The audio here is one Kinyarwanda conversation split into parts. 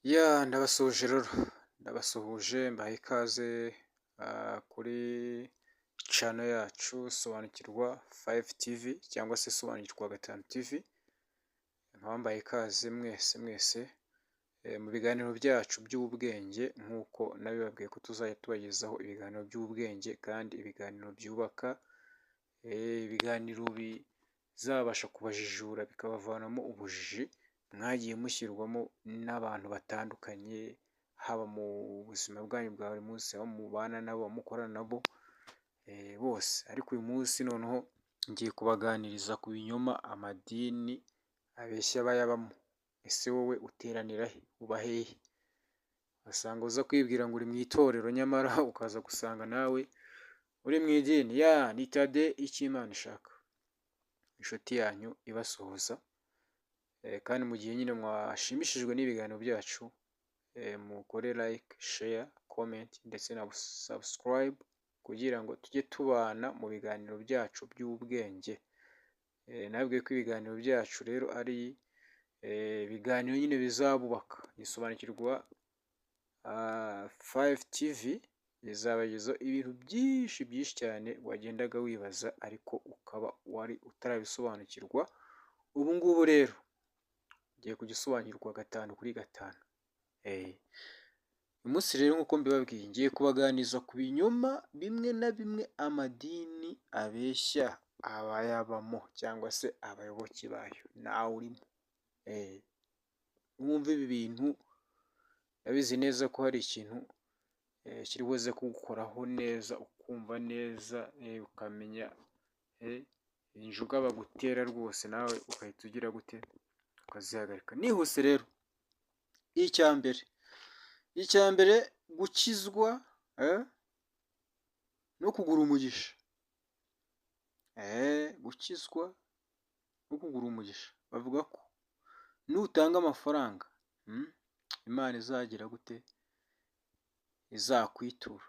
Ya, ndabasuhuje rero, ndabasuhuje, mbahaye ikaze kuri channel yacu Sobanukirwa 5 TV cyangwa se Sobanukirwa 5 TV. Nkaba mbahaye ikaze mwese mwese mu biganiro byacu by'ubwenge, nk'uko nabibabwiye ko tuzajya tubagezaho ibiganiro by'ubwenge kandi ibiganiro byubaka, ibiganiro bizabasha kubajijura bikabavanamo ubujiji mwagiye mushyirwamo n'abantu batandukanye, haba mu buzima bwanyu bwa buri munsi, aho mubana nabo, mukorana nabo bose. Ariko uyu munsi noneho ngiye kubaganiriza ku binyoma amadini abeshya abayabamo. Ese wowe uteranira he? Uba hehe? Wasanga uza kwibwira ngo uri mu itorero, nyamara ukaza gusanga nawe uri mu idini. Ya, ni Tade icyo Imana ishaka, inshuti yanyu ibasuhuza. Kandi mu gihe nyine mwashimishijwe n'ibiganiro byacu, mukore like, share, comment ndetse na subscribe kugira ngo tujye tubana mu biganiro byacu by'ubwenge. Nababwiye ko ibiganiro byacu rero ari ibiganiro nyine bizabubaka. Isobanukirwa 5 TV bizabagezaho ibintu byinshi byinshi cyane wagendaga wibaza ariko ukaba wari utarabisobanukirwa. Ubu ngubu rero ugiye kujya usobanukirwa 5 kuri 5. Uyu munsi rero, nk'uko mbibabwiye, ngiye kubaganiriza ku binyoma bimwe na bimwe amadini abeshya abayabamo cyangwa se abayoboke bayo, nawe urimo. Wumva ibi bintu, ndabizi neza ko hari ikintu kiri buze kugukoraho neza, ukumva neza, ukamenya injuga bagutera rwose, nawe ugahita ugira gute? Ukazihagarika. Nihuse rero, icya mbere, gukizwa no kugura umugisha, gukizwa no kugura umugisha. Bavuga ko nutanga amafaranga, Imana izagira gute? Izakwitura.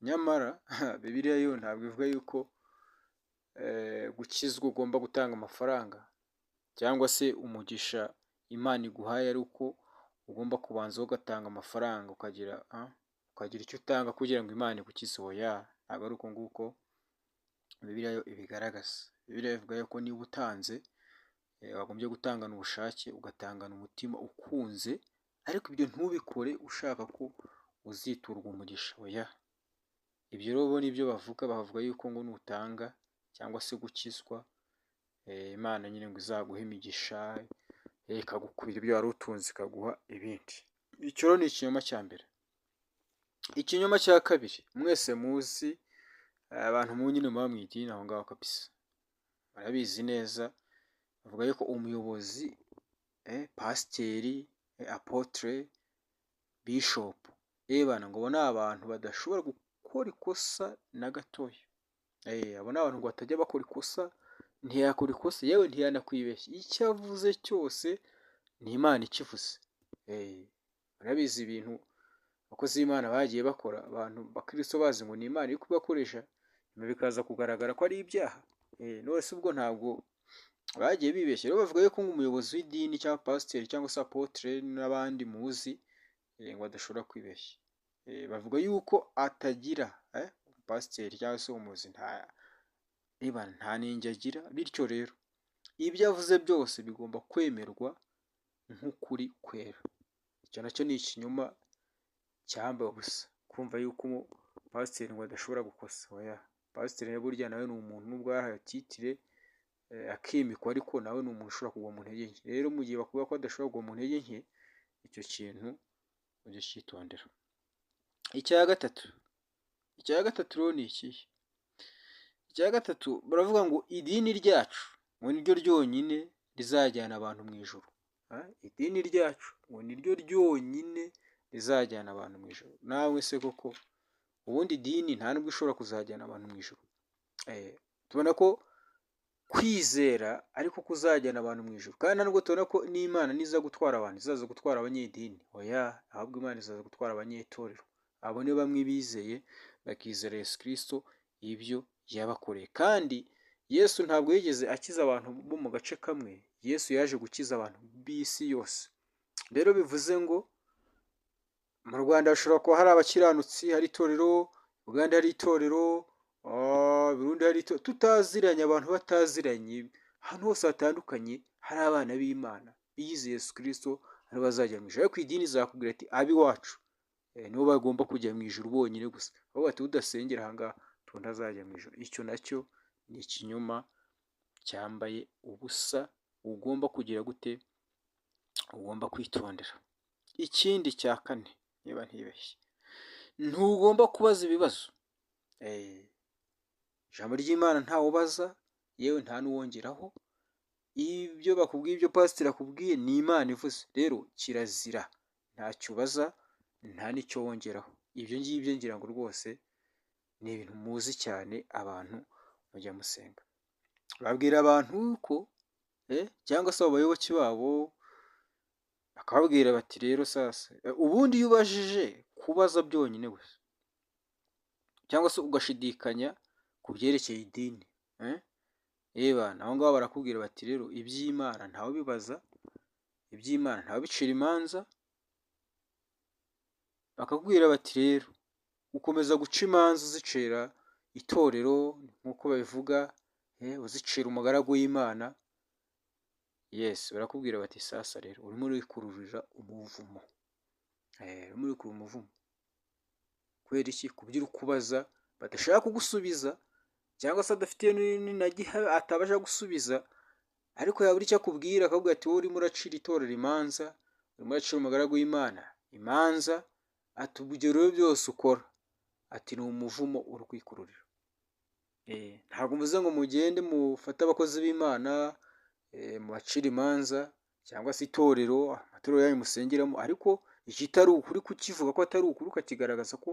Nyamara Bibiliya yo ntabwo ivuga yuko gukizwa ugomba gutanga amafaranga, cyangwa se umugisha Imana iguhaye ari uko ugomba kubanza ugatanga amafaranga, ukagira icyo utanga kugira ngo Imana igukize. Oya, ntabwo ari uko nguko Bibiliya yo ibigaragaza. Bibiliya ivuga yuko niba utanze, wagombye gutangana ubushake, ugatangana umutima ukunze, ariko ibyo ntubikore ushaka ko uziturwa umugisha. Oya, ibyo rero bo nibyo bavuga. Bavuga yuko ngo nutanga cyangwa se gukizwa, Imana nyine ngo izaguhe imigisha, ikagukubira ibyo wari utunze, ikaguha ibindi. Icyo rero ni ikinyoma cya mbere. Ikinyoma cya kabiri mwese muzi, abantu mu nyine muba mu idini aho ngaho kabisa barabizi neza, bavuga yuko umuyobozi, pasiteri, apôtre, bishop, ebana, ngo abo ni abantu badashobora gukora ikosa na gatoya. Abo ni abantu ngo batajya bakora ikosa, ntiyakora ikosa, yewe ntiyanakwibeshya, icyo avuze cyose ni Imana ikivuze. Murabizi ibintu abakozi b'Imana bagiye bakora, abantu bakristo bazi ngo ni Imana iri kubakoresha, nyuma bikaza kugaragara ko ari ibyaha. None se ubwo ntabwo bagiye bibeshya? Rero bavuga yuko umuyobozi w'idini cyangwa pasiteri cyangwa se apôtre n'abandi muzi, ngo adashobora kwibeshya. Bavuga yuko atagira, pasiteri cyangwa se umuyobozi nta nenge agira, bityo rero ibyo avuze byose bigomba kwemerwa nk'ukuri kwera. Icyo nacyo ni ikinyoma cyambaye ubusa, kumva yuko pasiteri ngo adashobora gukosa. Oya, pasiteri burya nawe ni umuntu, nubwo yahawe titre akimikwa, ariko nawe ni umuntu ushobora kugwa mu ntege nke. Rero mu gihe bakuvuga ko adashobora kugwa mu ntege nke, icyo kintu ujye ucyitondera. Icya gatatu rero ni ikihe? Icya gatatu, baravuga ngo idini ryacu ngo niryo ryonyine rizajyana abantu mu ijuru. Idini ryacu ngo niryo ryonyine rizajyana abantu mu ijuru. Nawe se koko, ubundi idini nta nubwo ishobora kuzajyana abantu mu ijuru. Tubona ko kwizera ariko kuzajyana abantu mu ijuru, kandi nubwo tubona ko n'Imana niza gutwara abantu izaza gutwara abanyedini, oya, ahubwo Imana izaza gutwara abanyetorero. Abo ni bamwe bizeye, bakizera Yesu Kristo, ibyo yabakoreye, kandi Yesu ntabwo yigeze akiza abantu bo mu gace kamwe, Yesu yaje gukiza abantu b'isi yose. Rero bivuze ngo mu Rwanda hashobora kuba hari abakiranutsi, hari itorero, Uganda hari itorero, Burundi hari itorero, tutaziranye, abantu bataziranye, ahantu hose hatandukanye hari abana b'Imana bizeye Yesu Kristo, aribo bazajya mu ijuru. Ariko idini izakubwira ati ab'iwacu nibo bagomba kujya mu ijuru bonyine gusa, bavuga bati udasengera aha ngaha ntazajya mu ijuru. Icyo nacyo ni ikinyoma cyambaye ubusa, ugomba kugira gute? Ugomba kwitondera. Ikindi cya kane, niba ntibeshye, ntugomba kubaza ibibazo. Ijambo ry'Imana ntawubaza, yewe nta n'uwongeraho, ibyo bakubwiye, ibyo pasiteri akubwiye ni Imana ivuze. Rero kirazira, ntacyo ubaza, nta n'icyo wongeraho. Ibyo ngibyo ngira ngo rwose ni ibintu muzi cyane, abantu mujya musenga. Babwira abantu ko cyangwa se abo bayoboke babo bakababwira bati rero sasa, ubundi iyo ubajije, kubaza byonyine gusa cyangwa se ugashidikanya ku byerekeye idini, ebana aho ngaho barakubwira bati rero iby'Imana ntawe ubibaza, iby'Imana ntawe ubicira imanza. Bakakubwira bati rero ukomeza guca imanza uzicira itorero nk'uko babivuga, uzicira umugaragu w'Imana. Yes, barakubwira bati sasa rero urimo urikururira umuvumo, urimo urikurura umuvumo. Kubera iki? Ku byo uri kubaza badashaka kugusubiza, cyangwa se adafitiye na gihamya atabasha gusubiza, ariko yabura icyo akubwira akakubwira ati wowe urimo uracira itorero imanza, urimo uracira umugaragu w'Imana imanza, ati ibyo rero byose ukora, ati ni umuvumo uri kwikururira. Ntabwo mvuze ngo mugende mufate abakozi b'Imana mubacire imanza, cyangwa se itorero, amatorero yanyu musengeramo, ariko ikitari ukuri kukivuga ko atari ukuri, ukakigaragaza ko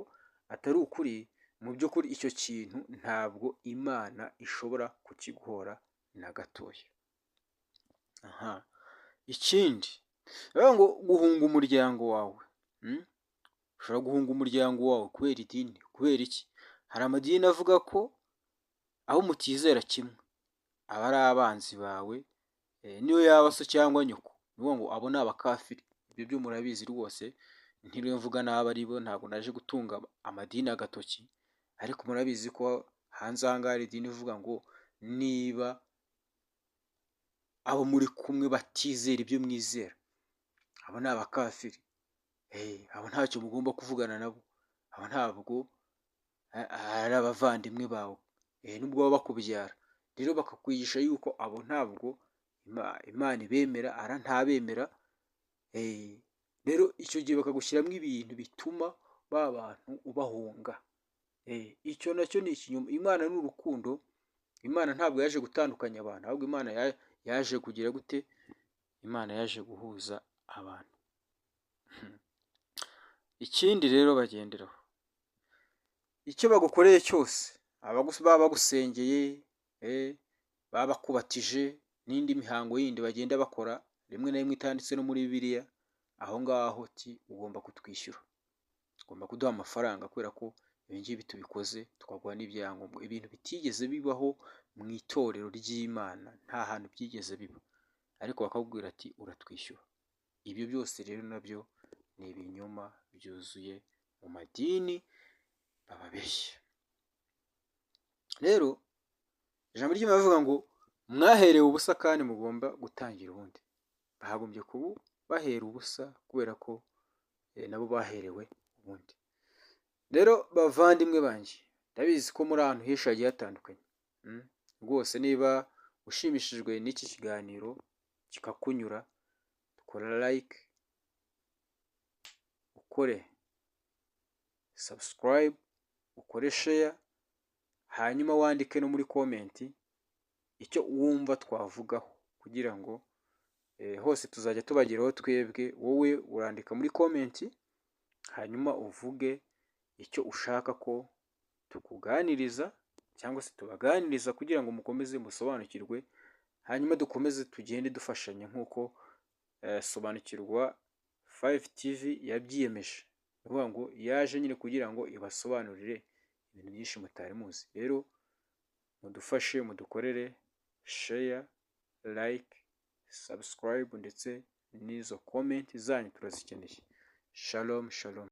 atari ukuri, mu by'ukuri icyo kintu ntabwo Imana ishobora kukiguhora na gatoya. Aha, ikindi baravuga ngo guhunga umuryango wawe, ushobora guhunga umuryango wawe kubera idini. Kubera iki? Hari amadini avuga ko abo mutizera kimwe aba ari abanzi bawe, niyo yaba so cyangwa nyoko, ni ukuvuga ngo abo ni abakafiri. Ibyo byo murabizi rwose, ntiriwe mvuga n'abo ari bo, ntabwo naje gutunga amadini agatoki, ariko murabizi ko hanze aha ngaha hari idini ivuga ngo niba abo muri kumwe batizera ibyo mwizera, abo ni abakafiri, abo ntacyo mugomba kuvugana nabo, abo ntabwo ari abavandimwe bawe, nubwo baba bakubyara. Rero bakakwigisha yuko abo ntabwo Imana ibemera, ara ntabemera. Rero icyo gihe bakagushyiramo ibintu bituma ba bantu ubahunga. Icyo nacyo ni ikinyoma. Imana ni urukundo, Imana ntabwo yaje gutandukanya abantu, ahubwo Imana yaje kugira gute? Imana yaje guhuza abantu. Ikindi rero bagenderaho, icyo bagukoreye cyose, baba bagusengeye, baba bakubatije, n'indi mihango yindi bagenda bakora rimwe na rimwe itanditse no muri Bibiliya, aho ngaho ti ugomba kutwishyura, ugomba kuduha amafaranga kubera ko ibi ngibi tubikoze tukaguha n'ibyangombwa. Ibintu bitigeze bibaho mu itorero ry'Imana, nta hantu byigeze biba, ariko bakakubwira ati uratwishyura. Ibyo byose rero nabyo ni ibinyoma byuzuye mu madini bababeshya. Rero ijambo ry'Imana rivuga ngo mwaherewe ubusa kandi mugomba gutangira ubundi. Bagombye kuba bahera ubusa kubera ko nabo baherewe ubundi. Rero bavandimwe banjye, ndabizi ko muri ahantu henshi hagiye hatandukanye, rwose niba ushimishijwe n'iki kiganiro kikakunyura, kora like, ukore subscribe, ukore share, hanyuma wandike no muri comment icyo wumva twavugaho, kugira ngo hose tuzajya tubageraho twebwe. Wowe urandika muri comment, hanyuma uvuge icyo ushaka ko tukuganiriza cyangwa se tubaganiriza, kugira ngo mukomeze musobanukirwe, hanyuma dukomeze tugende dufashanya nk'uko Sobanukirwa 5 TV yabyiyemeje. Ni ukuvuga ngo yaje nyine kugira ngo ibasobanurire ibintu byinshi mutari muzi. Rero Mudufashe mudukorere share, like, subscribe ndetse n'izo comment zanyu turazikeneye. Shalom shalom.